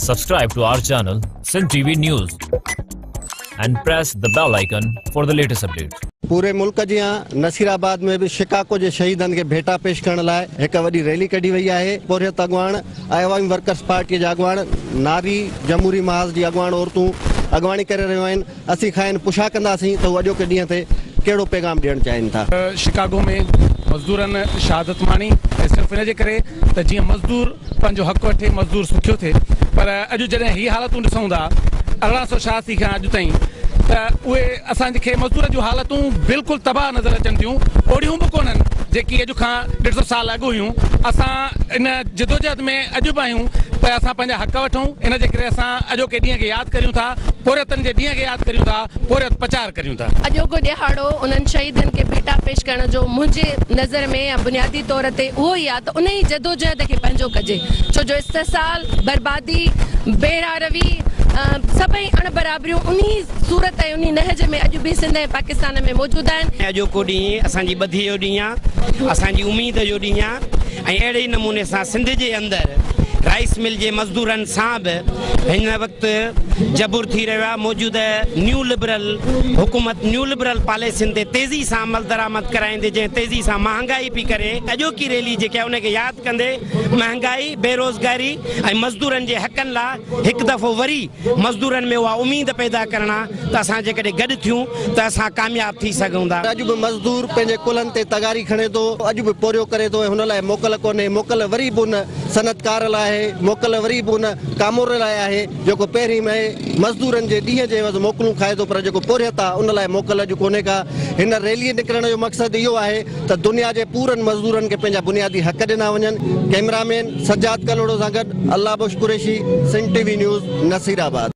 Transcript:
Subscribe to our channel, Sindh TV News, and press the bell icon for the latest updates. پوري ملڪ جيان نصيرآباد ۾ به شڪاڪو جي شهيدن کي ڀيٽا پيش ڪرڻ لاء هڪ وڏي ريلي ڪڍي وئي آهي. پورهيت اڳواڻ، عوامي ورڪرز پارٽي جا اڳواڻ، ناري جمهوري محاذ جي اڳواڻ عورتون اڳواڻي ڪري رهيون آهن. اسين کانئن پڇا ڪنداسين ته هو اڄوڪي ڏينهن تي ڪهڙو پيغام ڏيڻ چاهين ٿا. شڪاگو ۾ مزدورن شهادت ماڻي ۽ صرف ان جي ڪري ته جيئن مزدور پنهنجو حق وٺي، مزدور سکيو ٿئي پر اڄ جڏهن هي حالتون ڏسون ٿا 1886 کان اڄ تائين ته اهي اسان کي مزدورن جون حالتون بلڪل تباهه نظر اچن ٿيون اوڙيون به ڪونهن جيڪي اڄ کان ڏيڍ سو سال اڳ هيون. اسان ان جدوجهد ۾ اڄ به آهيون ته اسان پنهنجا حق وٺون ان جي ڪري اسان اڄوڪي ڏينهن کي ياد ڪريون ٿا، پورهيتن جي ڏينهن کي ياد ڪريون ٿا، پورهيت پچار ڪريون ٿا. اڄوڪو ڏهاڙو انهن شهيدن کي ڀيٽا پيش ڪرڻ جو منهنجي نظر ۾ يا بنيادي طور تي اهو ئي آهي ته انهي جدوجهد کي پنهنجو ڪجي ڇو جو استحصال، بربادي، بي راهه روي، سڀئي اڻ برابريون انهي صورت ۽ انهي نهج ۾ اڄ به سنڌ ۽ پاڪستان ۾ موجود آهن. اڄوڪو ڏينهن اسان جي ٻڌي جو ڏينهن آهي، اسان جي اميد جو ڏينهن آهي ۽ اهڙي ئي نموني سان سنڌ جي اندر رائيس مل جي مزدورن سان به هن وقت جبر ٿي رهيو آهي، موجوده نيو لبرل حڪومت نيو لبرل پاليسين تي تيزي سان عملدرآمد ڪرائيندي جنهن تيزي سان مهانگائي پئي ڪري، اڄوڪي ريلي جيڪي آهي ان کي ياد ڪندي مهانگائي، بيروزگاري ۽ مزدورن جي حقن لا هڪ دفعو وري مزدورن ۾ اها اميد پيدا ڪرڻ آ ته اسان جيڪڏهن گڏ ٿيون ته اسان ڪامياب ٿي سگهون ٿا. اڄ به مزدور پنهنجي ڪلهن تي تغاري کڻي ٿو، اڄ به پورهيو ڪري ٿو ۽ هن لاء موڪل ڪونهي، موڪل وري به ان صنعتڪار لاء آهي، موڪل وري به ان ڪاموري لاء آهي جيڪو پهرين مئي مزدورن جي ڏينهن جي عيوض موڪلون کائي ٿو پر جيڪو پورهيت آهي ان لاء موڪل اڄ ڪونهي ڪا. هن ريلي نڪرڻ جو مقصد اهو آهي ته دنيا جي پورن مزدورن کي پنهنجا بنيادي حق ڏنا وڃن. ڪئميرا مين سجاد ڪلهوڙو سان گڏ Allah Bakhsh Qureshi, Sindh T V news, Nasirabad.